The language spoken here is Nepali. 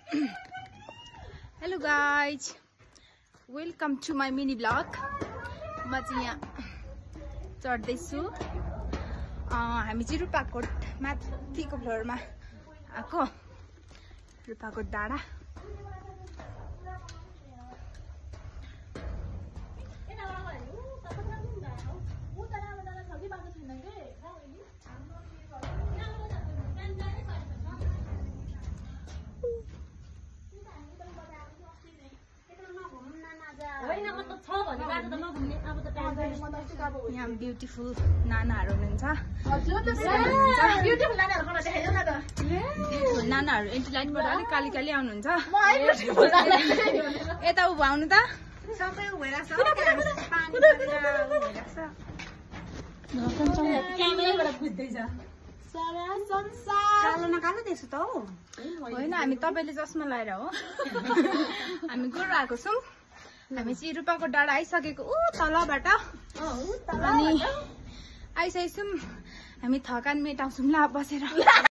Hello guys, welcome to my mini vlog. म चाहिँ यहाँ चढ्दैछु। हामी चाहिँ रूपाकोट माथिको फ्लोरमा आएको। रूपाकोट डाँडा। यहाँ ब्युटिफुल नानाहरू हुनुहुन्छ। नानाहरू एन्टी लाइनबाट अलिक काली काली आउनुहुन्छ। यता उभो आउनु त। होइन हामी तपाईँले चस्मा लगाएर हो। हामी गएर आएको छौँ। हामी चाहिँ रूपाकोट डाँडा आइसकेको तलबाट अनि आइसकेछौँ। हामी थकान मेटाउँछौँ ल बसेर।